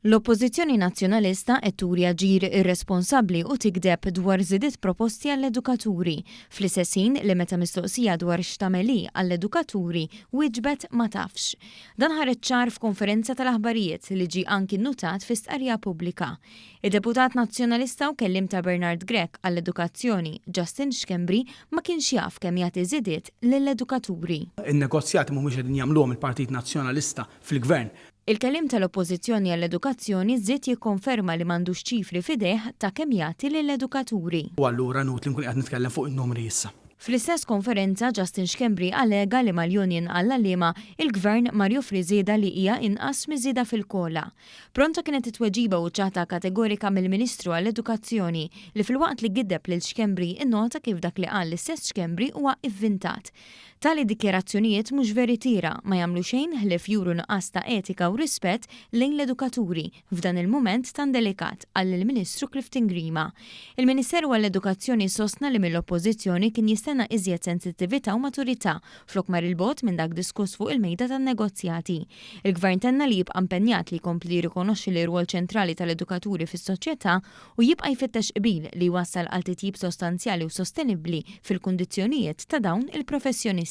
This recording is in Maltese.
L-Oppożizzjoni Nazzjonalista qed turi aġir irresponsabbli u tigdeb dwar żidiet proposti għall-edukaturi, fl-istess ħin li meta mistoqsija dwar x'tagħmel hi għall-edukaturi wieġbet ma tafx. Dan ħareġ ċar f'konferenza tal-aħbarijiet li ġie anki nnutat fi stqarrija pubblika. Id-deputat Nazzjonalista u kelliem ta' Bernard Grech għall-Edukazzjoni, Justin Schembri, ma kienx jaf kemm jagħti żidiet lill-edukaturi. In-negozjati mhumiex qegħdin jagħmluhom il-Partit Nazzjonalista fil-Gvern. Il-kelliem tal-Oppożizzjoni għall-Edukazzjoni żied jikkonferma li m'għandux ċifri f'idejh ta' kemm jagħti lill-edukaturi. U allura inutli nkun qiegħed nitkellem fuq in-numri issa. Fl-istess konferenza, Justin Schembri allega li mal-union għall-għalliema, il-Gvern mar joffri żieda li hija inqas miż-żieda fil-COLA. Pronta kienet it-tweġiba u ċ-ċaħda kategorika mill-Ministru għall-Edukazzjoni li filwaqt li giddeb lil Schembri innota kif dak li qal l-istess Schembri huwa ivvintat. Tali dikjarazzjonijiet mhux veritiera, ma jagħmlu xejn ħlief juru nuqqas ta' etika u rispett lejn l-edukaturi f'dan il-mument tant delikat, qal il-Ministru Clifton Grima. Il-Ministeru għall-Edukazzjoni sostna li mill-Oppożizzjoni kien jistenna iżjed sensittività u maturità flok mar 'il bogħod minn dak diskuss fuq il-mejda tan-negozjati. Il-Gvern tenna li jibqa' impenjat li jkompli jirrikonoxxi l-irwol ċentrali tal-edukaturi fis-soċjetà u jibqa' jfittex qbil li jwassal għal titjib sostanzjali u sostenibbli fil-kundizzjonijiet ta' dawn il-professjonisti.